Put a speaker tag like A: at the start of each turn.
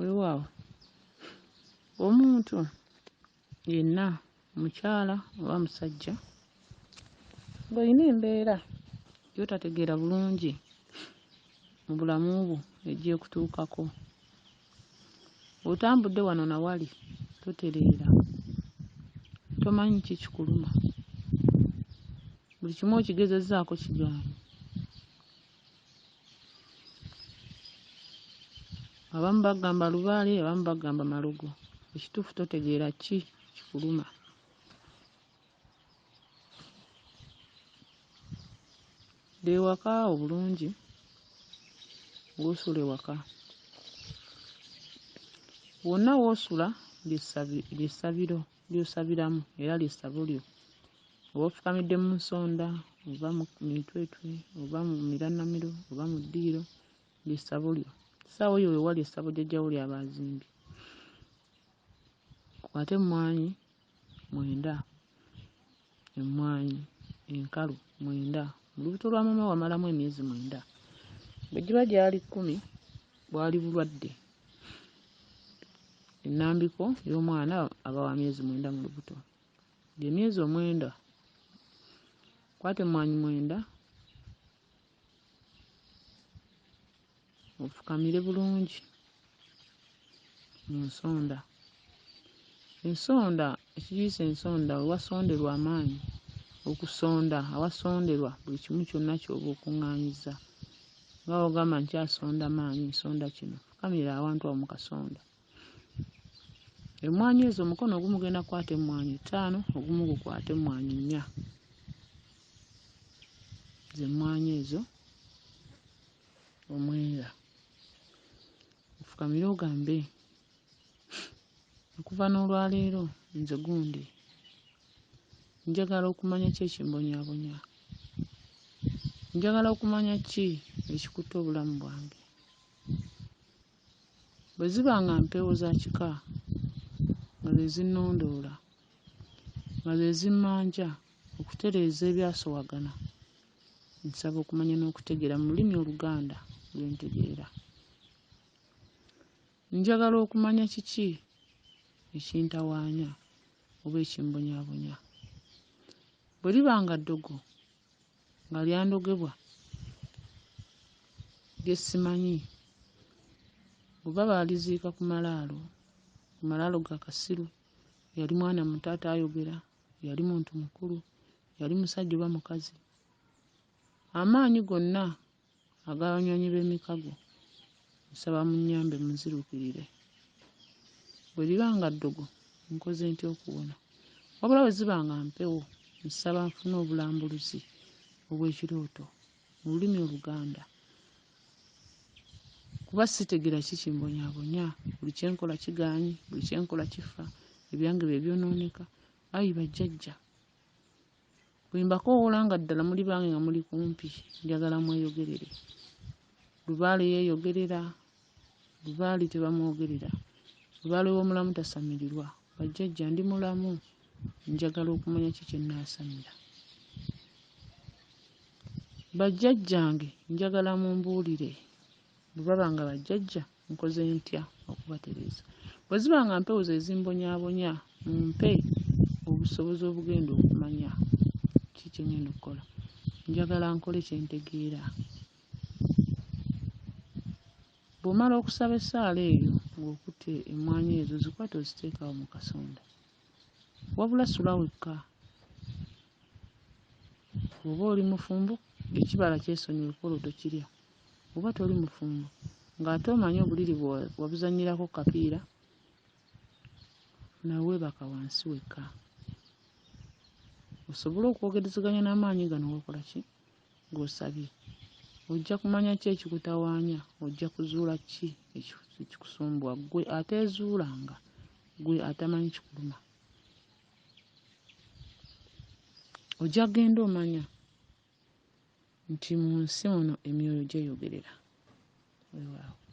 A: Weewaawo omuntu yenna mukyala oba musajja ng'olina embeera gy'otategeera bulungi mu bulamu bwo ejja ekutuukako. Otambudde wano na wali totereera, tomanyi ki kikuluma, buli kimu okigezezzaako kigaanyi. Abamu bagamba lubaale, abamu bagamba malogo. Ekituufu totegeera ki kikuluma. Dda ewaka wo bulungi w'osula ewaka. Wonna w'osula ly'essabiro ly'osabiramu era ly'essabo lyo. Oba ofukamidde mu nsonda oba mu mitwetwe oba mu mirannamiro oba mu ddiiro ly'essabo lyo. Essaawa eyo we wali essabo jjajja wo ly'aba azimbye. Okwate emmwanyi mwenda, emmwanyi enkalu mwenda. Mu lubuto lwa maama wo wamalamu emyezi mwenda. Bwe giba gyali kkumi bwali bulwadde. Ennambiko y'omwana aba wa myezi mwenda mu lubuto. Gy'emyezi omwenda, kwata emmwanyi mwenda ofukamire bulungi mu nsonda. Ensonda ekigiyisa ensonda we wasonderwa amaanyi okusonda awasonderwa buli kimu kyonna ky'oba okuŋŋaanyizza. Nga bw'ogamba nkyasonda maanyi nsonda kino, fukamira awantu awo mu kasonda. Emmwanyi ezo omukono ogumu gugenda kukwata emmwanyi ttaano, ogumu gukwate emmwanyi nnya. Z'emmwanyi ezo omwenda. Ofukamire ogambe okuva n'olwaleero nze gundi njagala okumanya ki ekimbonyaabonya. Njagala okumanya ki ekikutte obulamu bwange. Bwe ziba nga mpewo za kika nga ze zinnondoola, nga ze zimmanja okutereeza ebyasowagana, nsaba okumanya n'okutegeera mu lulimi Oluganda lwe ntegeera. Njagala okumanya kiki ekintawaanya oba ekimbonyaabonya. Bwe liba nga ddogo nga lyandogebwa lye simanyi oba baaliziika ku malaalo, ku malaalo ga kasiru, yali mwana muto ataayogera, yali muntu mukulu, yali musajja oba mukazi. Amaanyi gonna ag'abanywanyi b'emikago nsaba munnyambe munziruukirire. Bwe liba nga ddogo nkoze ntya okuwona? Wabula bwe ziba nga mpewo nsaba nfune obulambuluzi obw'ekirooto mu lulimi Oluganda kuba sitegeera ki kimbonyaabonya. Buli kye nkola kigaanyi, buli kye nkola kifa, ebyange bye byonooneka. Ayi bajjajja bwe mbakoowoola nga ddala muli bange nga muli kumpi njagala mweyogerere. Lubaale yeeyogerera, Lubaale tebamwogerera. Lubaale w'omulamu tasamirirwa. Bajjajja ndi mulamu njagala okumanya ki kye nnaasamira. Bajjajjange njagala mumbuulire bwe baba nga bajjajja nkoze ntya okubatereeza. Bwe ziba nga mpewo ze zimbonyaabonya mumpe obusobozi obugenda okumanya ki kye ngenda okukola. Njagala nkole kye ntegeera. Bw'omala okusaba essaala eyo ng'okutte emmwanyi ezo zikwate oziteeke awo mu kasonda. Wabula sula wekka. Bw'oba oli mufumbo ekibala kyesonyiwe ku olwo tokirya. Bw'oba toli mufumbo ng'ate omanyi obuliri bwo wabuzannyirako ku kapiira funa we weebaka wansi wekka osobole okwogerezeganya n'amaanyi gano g'okola ki? G'osabye. Ojja kumanya ki ekikutawaanya, ojja kuzuula ki ekikusumbuwa ggwe ateezuulanga, ggwe atamanyi kikuluma. Ojja kugenda omanya nti mu nsi muno emyoyo gyeyogerera. Weewaawo.